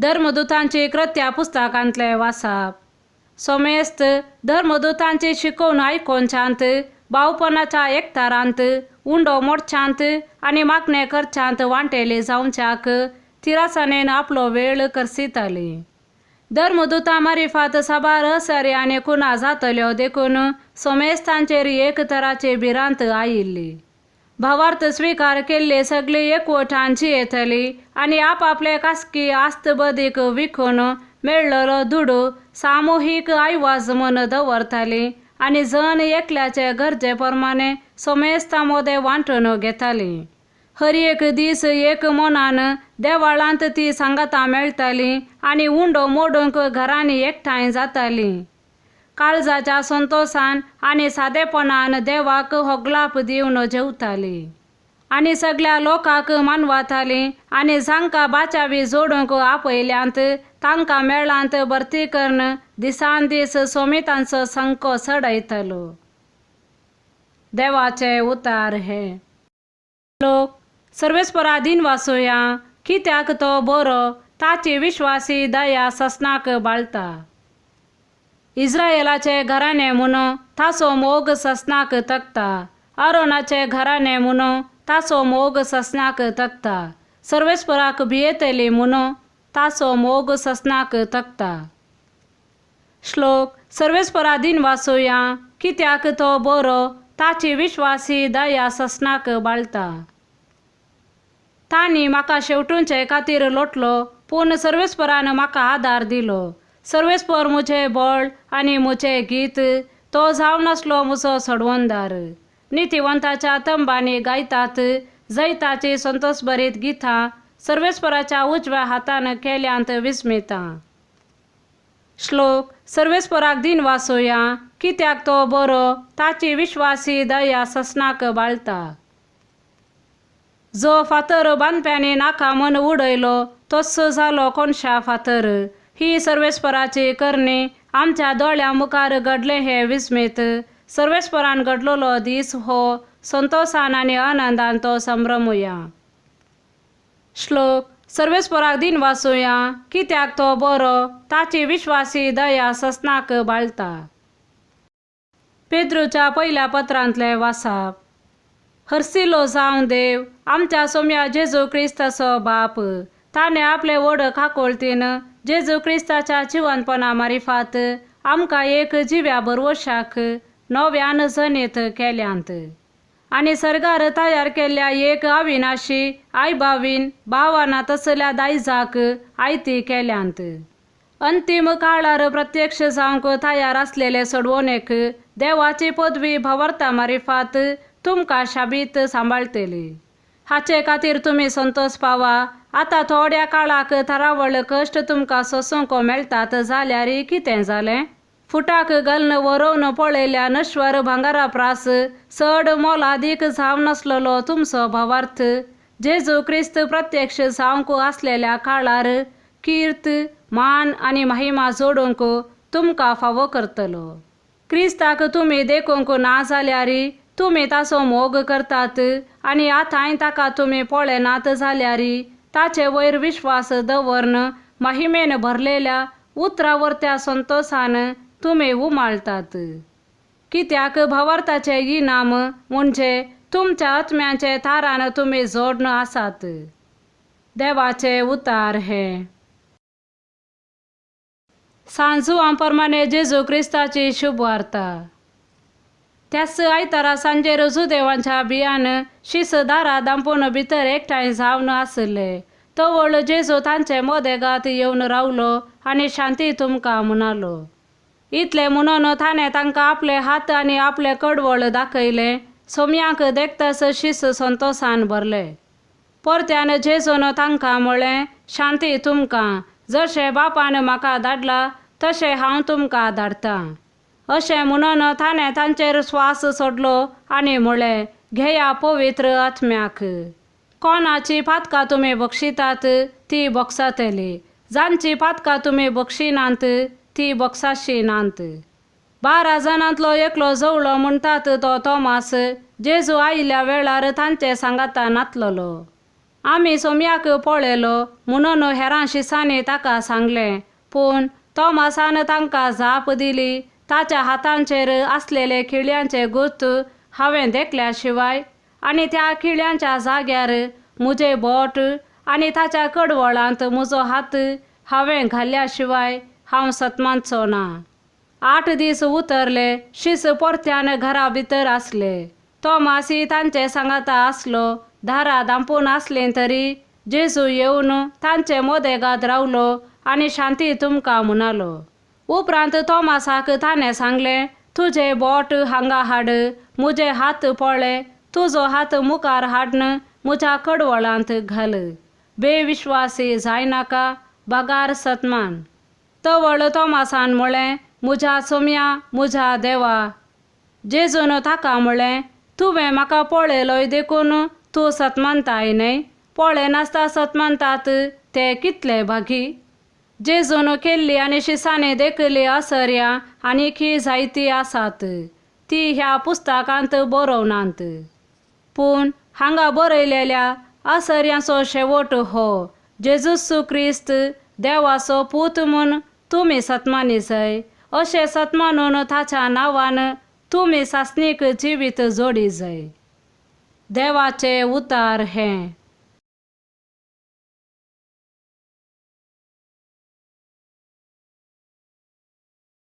धर्मदुतांची कृत्या पुस्तकांतलें वाचप. सोमेस्त धर्मदुतांची शिकोवन आयकोनच्यांत, भावपणाच्या एकतारांत, उंडो मोडच्यांत आनी मागणें करच्यांत वांटेली जावच्याक थिरासाणेन आपलो वेळ करसिताली. धर्मदुतां मारिफात साबार असरी आनी खुणा जातल्यो देखून सोमेस्तांचेर एक तराची भिरांत आयिल्ली. भावार्थ स्विकार केल्ली सगळी एकवटान जियेतली आनी आपापले खासगी आस्तबदीक विकून मेळ्ळलो दुडू सामुहीक आयवाज म्हूण दवरताली आनी जण एकल्याचे गरजे प्रमाणे सोमेस्तां मदें वांटून घेताली. हर एक दीस एक मनान देवाळांत ती सांगातां मेळटाली आनी उंडो मोडूंक घरांनी एकठांय जाताली. काळजाच्या संतोशान आनी सादेपणान देवाक होगलाप दिवन जेवताली आनी सगळ्या लोकांक मानवताली आनी जांकां बाचावी जोडूंक आपयल्यांत तांकां मेळांत भरती करून दिसान दीस सोमितांचो संको चडयतालो. देवाचे उतार हे. लोक सर्वेस्परा दिन वाचुया, कित्याक तो बरो, ताची विश्वासी दया ससनाक बाळता. इस्रायलाचे घराणे म्हणून ताचो मोग ससनाक तकता. आरोनाचे घराणे म्हणून ताचो मोग ससनाक तकता. सर्वेस्पराक भियेतली म्हणून ताचो मोग ससनाक तकता. श्लोक सर्वेस्परा दिन वाचुया, कित्याक तो बरो, ताची विश्वासी दया ससनाक बाळता. तांणी म्हाका शेवटूंचे खातीर लोटलो, पूण सर्वेस्परान म्हाका आदार दिलो. सर्वेस्पर म्हजें बळ आनी म्हजें गीत, तो जावन आसलो म्हजो सडवणदार. नितीवंताच्या तंबांनी गायतात जैताची संतोशभरीत गितां, सर्वेस्पराच्या उजव्या हातान केल्यांत विस्मितां. श्लोक सर्वेस्पराक दिन वाचुया, कित्याक तो बरो, ताची विश्वासी दया ससनाक बाळता. जो फातर बांदप्यांनी नाका म्हूण उडयलो तोच जालो कोनशा फातर. ही सर्वेस्पराची करणी, आमच्या दोळ्यां मुखार घडलें हें विस्मीत. सर्वेस्परान घडलेलो दीस हो, संतोशान आनी आनंदान तो संभ्रमुया. श्लोक सर्वेस्पराक दिन वाचुया, कित्याक तो बरो, ताची विश्वासी दया ससनाक बाळता. पेद्रूच्या पयल्या पत्रांतलें वाचप. हरसिलो जावं देव आमच्या सोम्या जेजू क्रिस्ताचो बाप, ताणें आपले व्हड काकोळतीन जेजू क्रिस्ताच्या जिवनपणा मारिफात आमकां एक जिव्या भरवशाक नव्यान जनेत केल्यांत आनी सर्गार तयार केल्ल्या एक अविनाशी आयबावीन भावाना तसल्या दायजाक आयती केल्यांत. अंतीम काळार प्रत्यक्ष जावंक तयार आसलेले सोडवणेक देवाची पदवी भावार्था मारिफात तुमकां शाबीत सांबाळटली. हाचे खातीर तुमी संतोश पावा. आतां थोड्या काळाक थरावळ कश्ट तुमकां सोसूंक मेळटात जाल्यार कितें जालें? फुटाक घालून वरोवन पळयल्या नश्वर भांगरा प्रास चड मोलादीक जावन आसलेलो तुमचो भावार्थ जेजू क्रिस्त प्रत्यक्ष जावंक आसलेल्या काळार कीर्त, मान आनी महिमा जोडूंक तुमकां फावो करतलो. क्रिस्ताक तुमी देखूंक ना जाल्यार तुमी ताचो मोग करतात आनी आतांय ताका तुमी पळयनात जाल्यार ताचे वयर विश्वास दवरून महिमेन भरलेल्या उतरावरत्या संतोशान तुमी उमाळटात. कित्याक भावार्थाचे इनाम म्हणजे तुमच्या आत्म्याचे तारान तुमी जोडून आसात. देवाचे उतार हे. सांजुआं प्रमाणे जेजू क्रिस्ताची शुभवार्ता. त्याच आयतारा सांजेर जुदेवांच्या भियान शीस दारां धांपून भितर एकठांय जावन आशिल्ले. तवळ जेजू तांचे मदेगात येवन रावलो आनी शांती तुमकां म्हणालो. इतलें म्हणून ताणें तांकां आपले हात आनी आपले कडवळ दाखयलें. सोम्यांक देखताच शीस संतोशान भरले. परत्यान जेजून तांकां म्हळें, शांती तुमकां. जशें बापान म्हाका धाडला तशें हांव तुमकां धाडटां. अशें म्हणून ताणें तांचेर स्वास सोडलो आनी म्हळें, घेया पवित्र आत्म्याक. कोणाची पातकां तुमी बक्षितात ती बक्षातली, जांची पातकां तुमी बक्षिनात ती बक्षाशी नात. 12 जाणांतलो एकलो जवळो म्हणटात तो तोमास जेजू आयिल्ल्या वेळार तांचे सांगाता नातलेलो. आमी सोमयाक पळयलो म्हणून हेरां शिसांनी ताका सांगलें. पूण तोमासान तांकां जाप दिली, ताच्या हातांचेर आसलेले खिळ्यांचे गुत हांवें देखल्या शिवाय आनी त्या खिळ्यांच्या जाग्यार म्हजें बोट आनी ताच्या कडवळांत म्हजो हात हांवें घाल्ल्या शिवाय हांव सतमानचो ना. 8 दीस उतरले. शीस परत्यान घरा भितर आसले. तोमासी तांचे सांगाता आसलो. दारां धांपून आसलीं तरी जेजू येवन तांचे मदेगाद रावलो आनी शांती तुमकां म्हणालो. उपरांत तोमासाक ताणें सांगलें, तुजें बोट हांगा हाड, म्हजे हात पळय, तुजो हात मुखार हाडून म्हज्या कडवळांत घाल. बेविश्वासी जायनाका, बगार सतमान. तवळ तोमासान म्हळें, म्हज्या सोम्या, म्हज्या देवा. जेजून ताका म्हळें, तुवें म्हाका पळयलोय देखून तूं सतमानताय न्हय? पळयनासता सतमानतात ते कितले भागी. जेजून केल्ली आनी शिसांनी देखिल्ली असर्यां आनीकय जायती आसात, ती ह्या पुस्तकांत बरोवनात. पूण हांगा बरयलेल्या असर्यांचो शेवट हो, जेजूस क्रिस्त देवाचो पूत म्हूण तुमी सतमानी जाय, अशें सतमानून ताच्या नांवान तुमी सासणीक जिवीत जोडी जाय. देवाचें उतार हें.